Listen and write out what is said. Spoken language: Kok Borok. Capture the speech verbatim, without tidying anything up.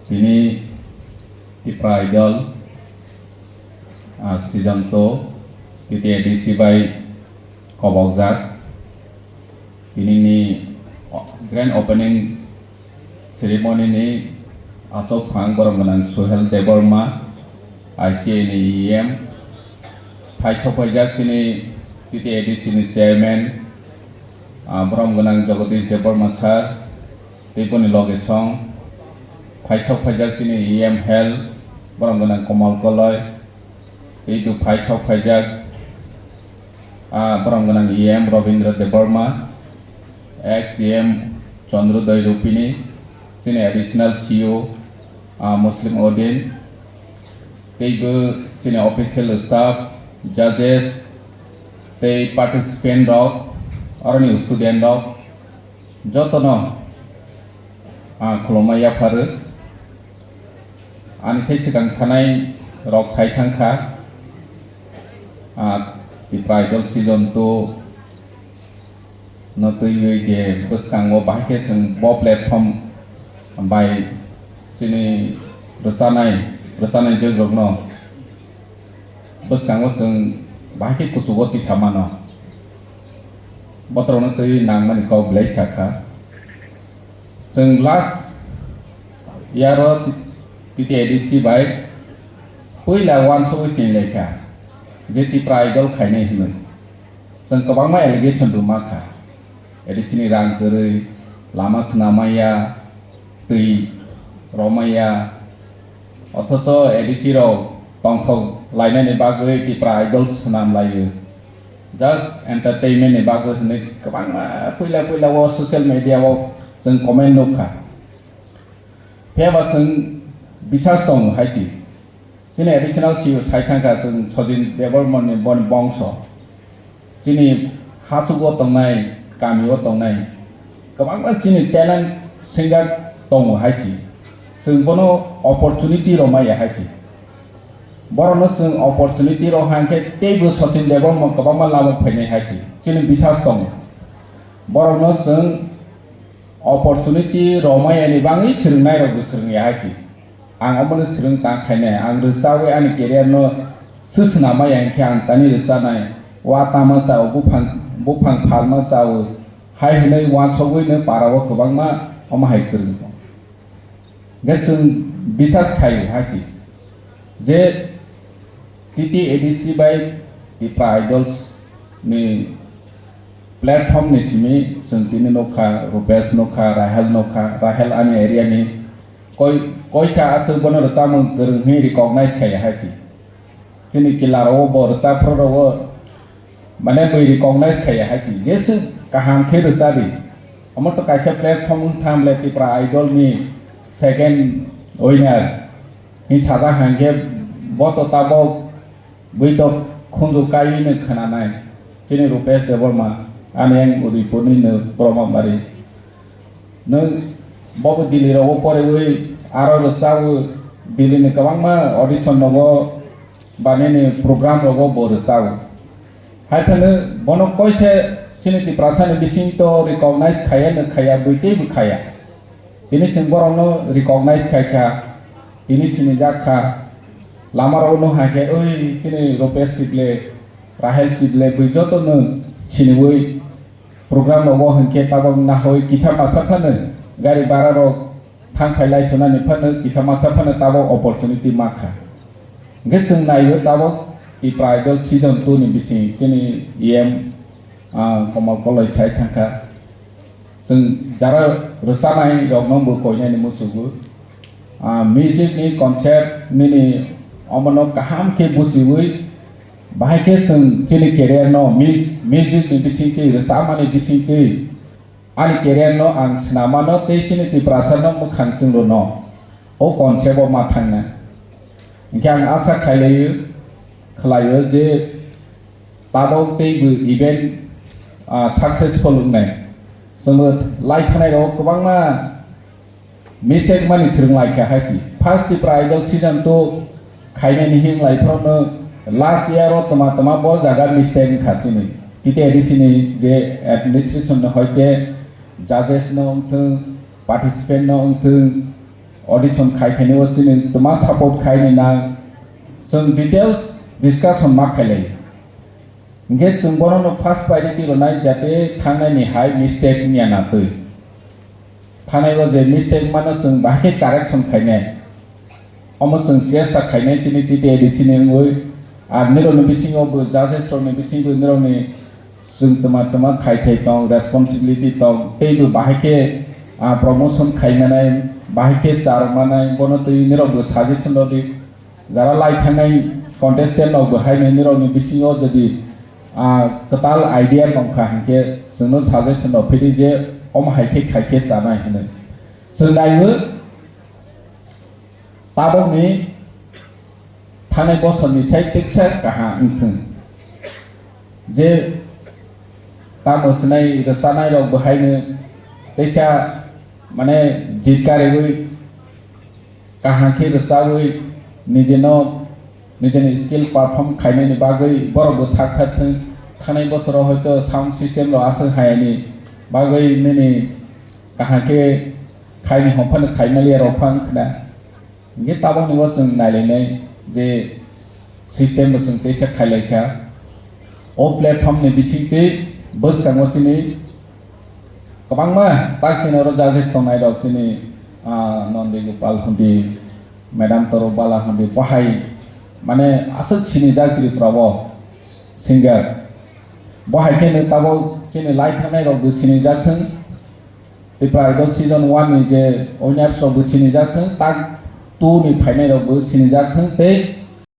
Tini Tipra Idol, ah, season two, T T A D C bai kobokjak. Tini ni grand opening ceremony ni asok phang borom gwnang Suhel Debbarma, I C A ni E M. Phai sok phaijak chini T T A D C ni chairman, ah, borom gwnang Jagadish Debbarma sir. Tei boni loge song phai sok phaijak chini E M Health, borom gwnang Komal Koloi. Tei tu phai sok phaijak, ah, borom gwnang E M Robindra Debbarma, ex E M Chandrodaya Rupini, chini additional C E O, ah, Muslim Odin. Tei bo chini official staff, judges, tei participant rok, aroni student rok. Jotono, ah, khulumma yapharwi. Ani sai swkang sanai rok sai thangkha, ah, Tipra Idol season two no twiwi je bwskango bahai khe chwng bo platform bai chini rwchanai, rwchanai jwk rokno bwskango chwng bahai khe kuchugo tisa mano. Botorokno twi nangmani kok belai sakha. Chwng last year o T T A D C bai puila uansugwi chenglaikha je Tipra Idol khainai hwnwi. Chwng kwbangma allegation rwma kha. A D C ni rang kwrwi, lama swnam maya, twi romaya, othocho A D C rok tongthok lainani bagwi Tipra Idol swnam laio. Just entertainment ni bagwi hwnwi kwbangma puila puila o social media o chwng comment nukha. Phiyaba chwng bisas tongo hai si. Chini additional C E O sai thangkha chwng Sojin Debbarma ni boni bongso. Chini hasugo tongnai, kamio tongnai kwbangma chini talent singer tongo hai si. Chwng bono opportunity rw maya hai si. Borokno chwng opportunity rw hang khe teibo Sachin Debbarma kwbangma lama phainai hai si. Chini bisas tongo. Borokno chwng opportunity rw maya ni bagwi swrwngnairokbo swrwngya hai si. Ang omono swrwng tang khainai, ang rwchawi ani career no swswna maya hinkhe ang tani rwchanai, wa tama chao, buphang, buphang phalma chao, hai hwnwi uansugwi no para o kwbangma omo hai kwrwng tong. Hinkhe chwng bisas khaio hai si je T T A D C bai Tipra Idols ni platform ni simi chwng tini nukha, Rupesh nukha, Rahel nukha, Rahel ani area ni koi, koisa aswk bono rwchapmung kwrwng hwnwi recognize khaiya hai si. Chini kila rogo bo rwchapra rogo mane bui recognize khaiya hai si. Jeswk kaham khe rwchadi. Omo to kaisa platform wng thang le Tipra Idol ni second winner. Hini sajak hang khe bo to tabok bui to khunju kaiwi no khwnanai. Chini Rupesh Debbarma, ani ang Udaipur ni no Brahmabari. Nwng bobo Delhi rogo poriwi aro rwchao Delhi ni kwbangma audition rogo ba nini program rogo bo rwchao. Hai phano bono koise chini Tiprasa ni bisingto recognize khaiya no khaiya, bui teibo khaiya. Tini chwng borokno recognize khaikha, tini sinijak kha. Lama rogo no hai khe, "Oi, chini Rupesh Sible, Rahel Sible, bui joto no siniwi program rogo hinkhe tabok nahoi kisa masa phano gari bara rok thang phai lai sunani phano kisa masa phano tabok opportunity ma kha." Hinkhe chwng naio tabok Tipra Idol season two ni bising chini E M, ah, Komal Koloi sai thangkha. Chwng jara rwchanai rokno bo koinani muchugo. Ah, music ni concept nini omono kaham khe buchiwi, bahai khe chwng chini career no mu-, music ni bisingtwi, rwchapmani bisingtwi ani career no ang swnamano tei chini Tiprasa no mwkhang chwngno o concept o ma thangna. Hinkhe ang asa khailaiyo, khlaio je tabok teibo event, ah, successful wngnai. Chwngbo lai thanai rok kwbangma mistake mani swrwng lai kha hai si. First Tipra Idol season two khainani hing lai phano last year o tma tma bo jaga mistake wngkha chini. T T A D C ni je administration no hoite judges no wngthwng, participant no wngthwng, audition khai khainai o chini twma support khaini nang, chwng details discussion ma khailai. Hinkhe chwng bono no first priority rwnai, jate thangnai ni hai mistake wngya na twi. Thangnai o je mistake mano chwng bahai khe correction khainai. Omo chwng chesta khainai chini T T A D C ni wngwi, ar nirokni bisingo bo judges rokni bisingo nirokni chwng twma twma khai thai tong, responsibility tong, tei bo bahai khe, ah, promotion khai manai, bahai khe char manai, bono twi nirok bo suggestion rw di. Jara lai thangnai contestant rok bo hai nai nirokni bisingo jodi, ah, kwtal idea tong kha hinkhe chwngno suggestion rw phidi je omo hai khe khai khe chanai hinwi. Chwng naiwi tabokni thangnai bosorni sai teksa kaham wngthwng. Je tamo swnai rwchanai rok bo haino teisa mane jit kariwi kaham khe rwchawi nijeno nijeni skill perform khainani bagwi borok bo sak thar thwng. Thangnai bosoro hoito sound system rok aswk hayani bagwi nini kaham khe khaini hwnphano khaimaliya rok phang khna. Hinkhe tabokni o chwng nailainai je system bo chwng teisa khailaikha. O platform ni bisingtwi bwskango chini kwbangma tak chini oro judges tongnai rok chini, ah, Nondi Gopal hundi, Madam Toro Bala hundi, bohai mane aswk sinijak Tripura o singer. Bohai khe nwng tabok chini lai thangnai rok bo sinijak thwng. Tripura Idol season one ni je winners rok bo sinijak thwng, tak two ni phainai rok bo sinijak thwng, tei